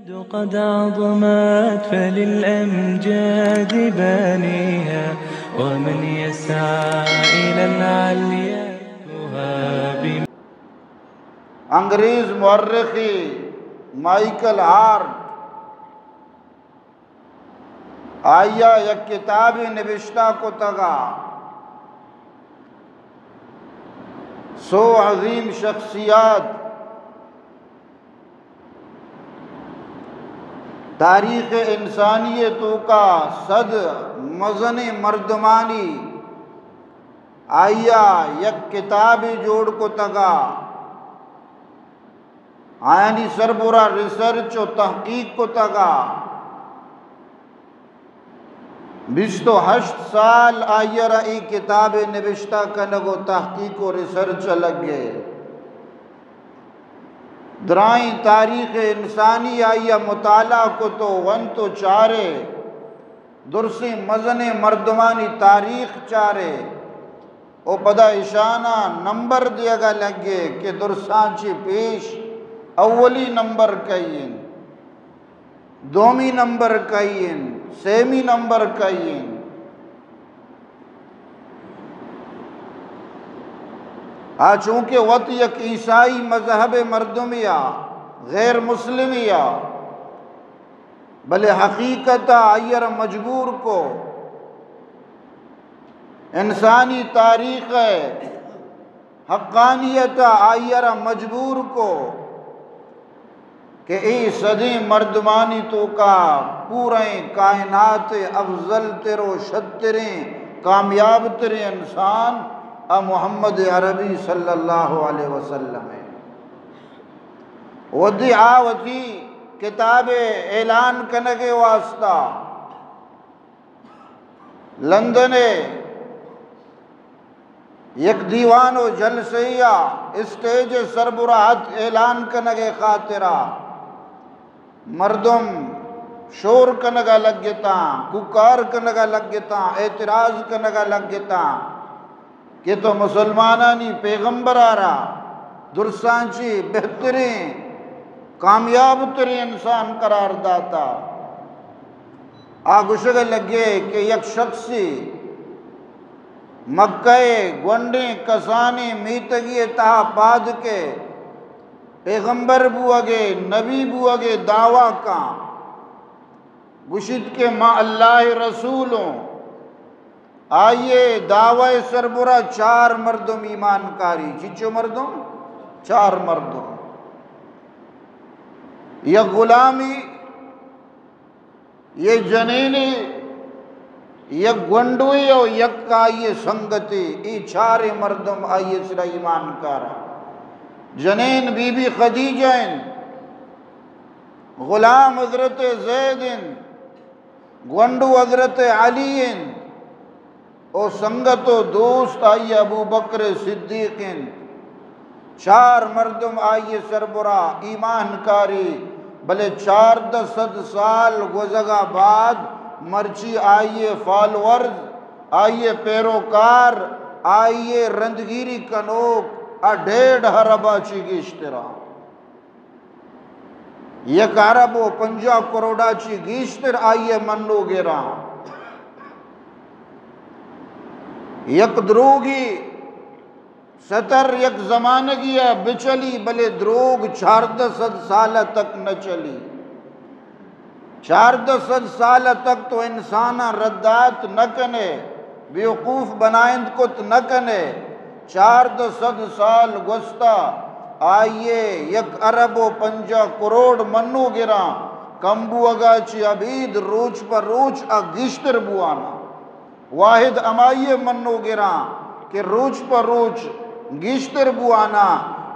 قد عظمت فللأمجاد بانيها، ومن يسعى إلى العليا يهاب. انگریز مورخے مائیکل ہارٹ، آئی ءَ یک کتابے نبشتہ کتگ ءَ، سو عظیم شخصیات، تاریخ انسانی ءِ توکا صد مزنیں مردمانی آئی ءَ یک کتابے جوڑ کتگ ءَ، آیانی سربرا ریسرچ و تحقیق کتگ ءَ۔ بیست و ہشت سال آئی ءَ را اے کتاب ءِ نبشتہ کنگ و تحقیق و ریسرچ ءَ لگے۔ درائیں تاریخ انسانی آئی ءَ مطالعہ کت و ونت و چارے، درسیں مزنیں مردمانی تاریخ چارے و پدا اشاناں نمبر دیگ ءَ لگے کہ درساں چہ پیش اولی نمبر کئی انت، دومی نمبر کئی انت، سیمی نمبر کئی انت۔ آ چونکہ وت یک عیسائی مذہب ءِ مردمے آ، غیر مسلمے آ، بلے حقیقت ءَ آئی ءَ را مجبور کو، انسانی تاریخ ءِ حقانیت ءَ آئی ءَ را مجبور کو کہ اے صدیں مردمانی توکا پورئیں کائنات ءِ افضل تر و شتریں کامیاب تریں انسان ءَ محمد عربی صلی اللہ علیہ وسلم ءَ۔ ودی آ وتی کتاب ءِ اعلان کنگ ءِ واسطہ لندن ءَ یک دیوان و جلسے ءَ اسٹیج ءِ سربرا ات اعلان کنگ ءِ خاطرا۔ مردم شور کنگ ءَ لگتاں، کوکار کنگ ءَ لگتاں، اعتراض کنگ ءَ لگتاں کہ تو مسلمانانی پیغمبر ءَ را درساں چہ بہتریں، کامیاب تریں انسان قرار داتا۔ آ گوشگ ءَ لگے کہ یک شخصے مکہ ءِ گونڈیں کسانیں میتگے ءِ تہا پاد کے پیغمبر بوگ ءِ، نبی بوگ ءِ دعویٰ کاں، گوشیت کہ ما اللہ ءِ رسول اوں۔ آئی ءِ دعوی ءِ سربرا چار مردم ایمان کاری۔ چچو مردم؟ چار مردم۔ یک غلامے، یک جنینے، یک گونڈوے و یک آئی ءِ سنگتے، اے چاریں مردم آئی ءِ سرا ایمان کارا۔ جنین بی بی خدیجہ انت، غلام حضرت زید انت، گونڈو حضرت علی انت، او سنگت و دوست آئی ابوبکر صدیق انت۔ چار مردم آئی سربرا ایمان کاری، بلے چاردہ سد سال گوزگا بعد مرچی آئی فالورز، آئی پیروکار، آئی رندگیری کنوک ء ڈیڑھ اربا چی گیشترا۔ یک ارب و پنجاہ کروڑا چی گیشتر آئی منوگراں۔ یک دروگی ستر یک زمانگی ء بچلی، بلے دروگ چاردہ سد سال تک نہ چلی۔ چاردہ سد سال تک تو انساناں ردات نہ کنے، بیوقوف بنائند کت نہ کنے۔ چاردہ سد سال گوستا آئیے یک ارب و پنجاہ کروڑ منوگراں، کم بوگا چی ابید روچ پہ روچ ء گیشتر بوانا۔ واحد ہمائی منوگراں کہ روچ پہ روچ گیشتر بوانا۔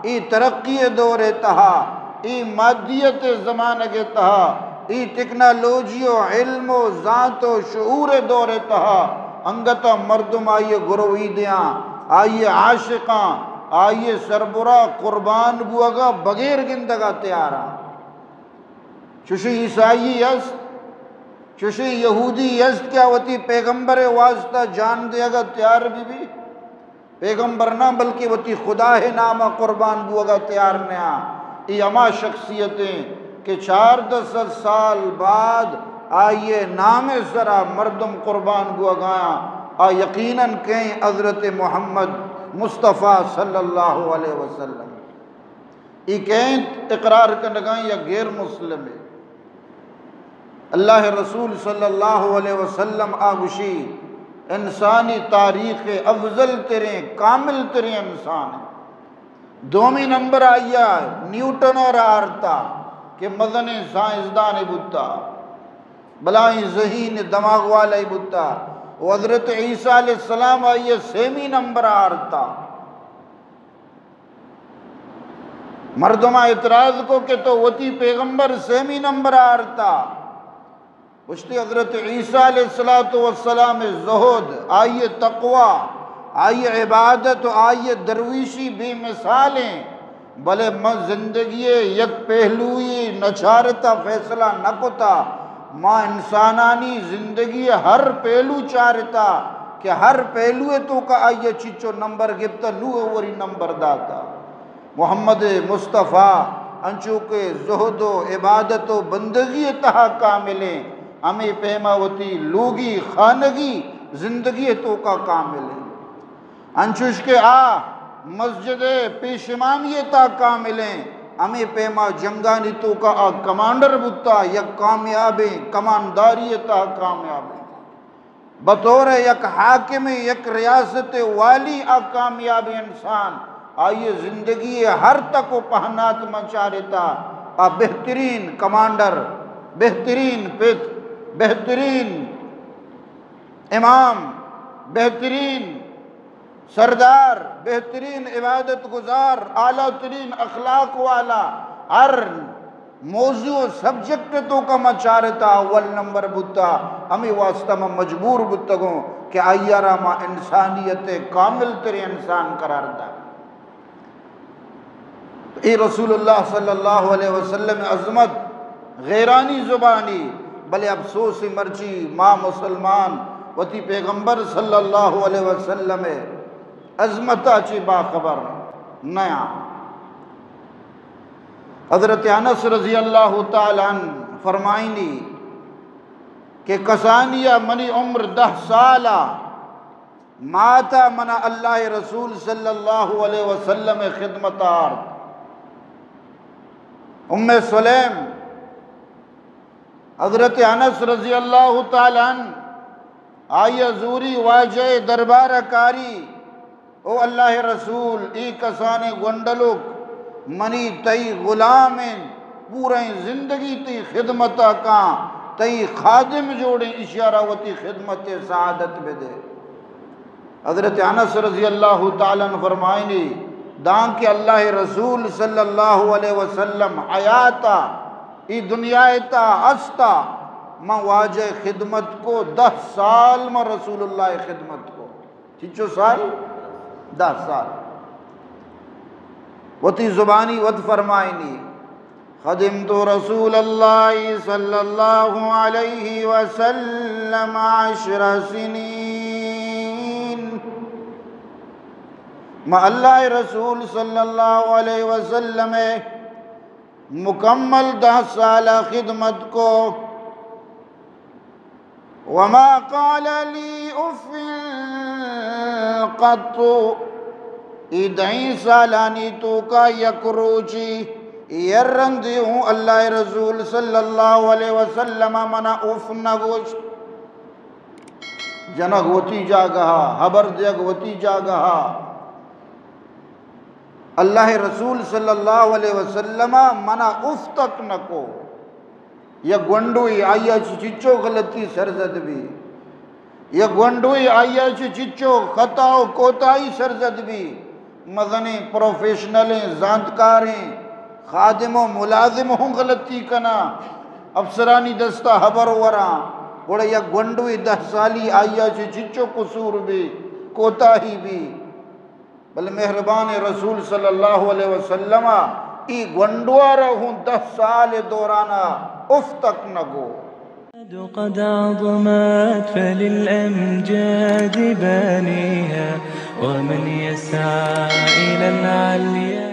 اے ترقی دور تہا، اے مادیت زمانگ تہا، اے ٹیکنالوجی و علم و زانت و شعور دور تہا انگت مردم آئی گرویدیاں، آئی عاشقاں، آئی سربرا قربان بوگا بغیر گندگا تیاراں۔ چوشیں عیسائی است، چوشیں یہودی است کہ آ وتی پیغمبر ء واسطہ جان دیگ ء تیار بہ بی؟ پیغمبر نہ، بلکہ وتی خدا ء نام ء قربان بوگ ء تیار نہ آں۔ اے ہما شخصیتیں کہ چاردہ سد سال بعد آئی ءِ نام ءِ سرا مردم قربان بوگایاں، آ یقیناً کئیں؟ حضرت محمد مصطفیٰ صلی اللہ علیہ وسلم۔ ای کئیں اقرار کنگائیں یا غیر مسلم؟ اللہ ءِ رسول صلی اللہ علیہ وسلم آ گوشی، انسانی تاریخ ءِ افضل تریں، کامل تریں انسان ایں۔ دومی نمبر آئی ءَ نیوٹن ءَ را آرتا کہ مزنیں سائنسدانے بوتا، بلاہیں ذہین دماغ والے بوتا، و حضرت عیسیٰ علیہ السلام آئی ءَ سیمی نمبر ءَ آرتا۔ مردماں اعتراض کو کہ تو وتی پیغمبر سیمی نمبر ءَ آرتا۔ گوشتی، حضرت عیسیٰ علیہ الصلوۃ والسلام ءِ زہد، آئی ءِ تقوی، آئی ءِ عبادت و آئی ءِ درویشی بے مثال ایں، بلے من زندگی ءِ یک پہلوئی نہ چارتا، فیصلہ نہ کتا۔ ما انسانانی زندگی ءِ ہر پہلو چارتا کہ ہر پہلو ءِ توکا آئی ءَ چچو نمبر گپتا، نوں اوری نمبر داتا۔ محمد مصطفیٰ انچو کہ زہد و عبادت و بندگی ءِ تہا کامل ایں، ہمے پیما وتی لوگی خانگی زندگی ءِ توکا کامل ایں۔ انچوش کہ آ مسجد ءِ پیش امامی ءِ تہا کامل ایں، ہمے پیما جنگانی توکا آ کمانڈر بوتا، یک کامیابیں کمانداری ءِ تہا کامیاب ایں۔ بطور یک حاکم، یک ریاست والی آ کامیابیں انسان، آئی ءِ زندگی ءِ ہر تک و پہنات من چارتا، آ بہترین کمانڈر، بہترین پت، بہترین امام، بہترین سردار، بہترین عبادت گزار، اعلیٰ ترین اخلاق والا، ہر موضوع و سبجیکٹ ءِ توکا ما چارتا اول نمبر بوتا، ہمے واسطہ ما مجبور بوتگوں کہ آئی ءَ را ما انسانیت ءِ کامل تریں انسان قرار دات۔ اے رسول اللہ صلی اللہ علیہ وسلم ءِ عظمت غیرانی زبانی، بلے افسوس مرچی ما مسلمان وتی پیغمبر صلی اللہ علیہ وسلم ءِ عظمت ءَ چہ باخبر نیاں۔ حضرت انس رضی اللہ تعالی عنہ فرمائنی کہ کسانی ءَ منی عمر دہ سال ءَ مات ءَ منا اللہ ءِ رسول صلی اللہ علیہ وسلم ءِ خدمت ءَ آرت۔ ام سلیم، حضرت انس رضی اللہ تعالی عنہ، آئی ءَ زوری واجہ ءِ دربار ءَ کاری، او اللہ ءِ رسول، اے کسانیں گونڈلوک منی تئی غلام انت، پوریں زندگی تئی خدمت ءَ کاں، تئی خادم جوڑیں، ایشی ءَ را وتی خدمت ءِ سعادت بدے۔ حضرت انس رضی اللہ تعالی عنہ فرمائنی، دانکہ اللہ ءِ رسول صلی اللہ علیہ وسلم حیات ءَ، اے دنیا ءِ تہا است ءَ، من واجہ ءِ خدمت کو، دہ سال من رسول اللہ ءِ خدمت کو۔ چچو سال؟ دہ سال۔ وتی زبانی وت فرمائنی، خدمت رسول اللہ صلی اللہ علیہ وسلم عشر سنین۔ ما اللہ ءِ رسول صلی اللہ علیہ وسلم ءِ مکمل دہ سال خدمت کو۔ وما قال لی اف قط، اے دہیں سالانی توکا یک روچی، یک رندے ہوں اللہ ءِ رسول صلی اللہ علیہ وسلم ءَ منا اف نہ گوشت۔ جنگ وتی جاگہ ءَ، ہبر دیگ وتی جاگہ ءَ۔ اللہ ءِ رسول صلی اللہ علیہ وسلم ءَ منا اف تک نہ کو۔ یک گونڈوے آئی ءَ چہ چچو غلطی سرزد بی، یک گونڈوے آئی ءَ چہ چچو خطا و کوتاہی سرزد بی، مزنیں پروفیشنلیں زانتکاریں خادم و ملازم ہوں غلطی کناں، افسرانی دستا ہبر وراں، گڑا یک گونڈوے دہ سالی آئی ءَ چہ چچو قصور بی، کوتاہی بی۔ بلے مہربان رسول صلی اللہ علیہ وسلم ءَ اے گونڈو ءَ را ہوں دہ سال ءِ دوران ءَ اف تک نہ گو۔ قد عظمت فللأمجاد بانيها ومن يسعى إلى العليا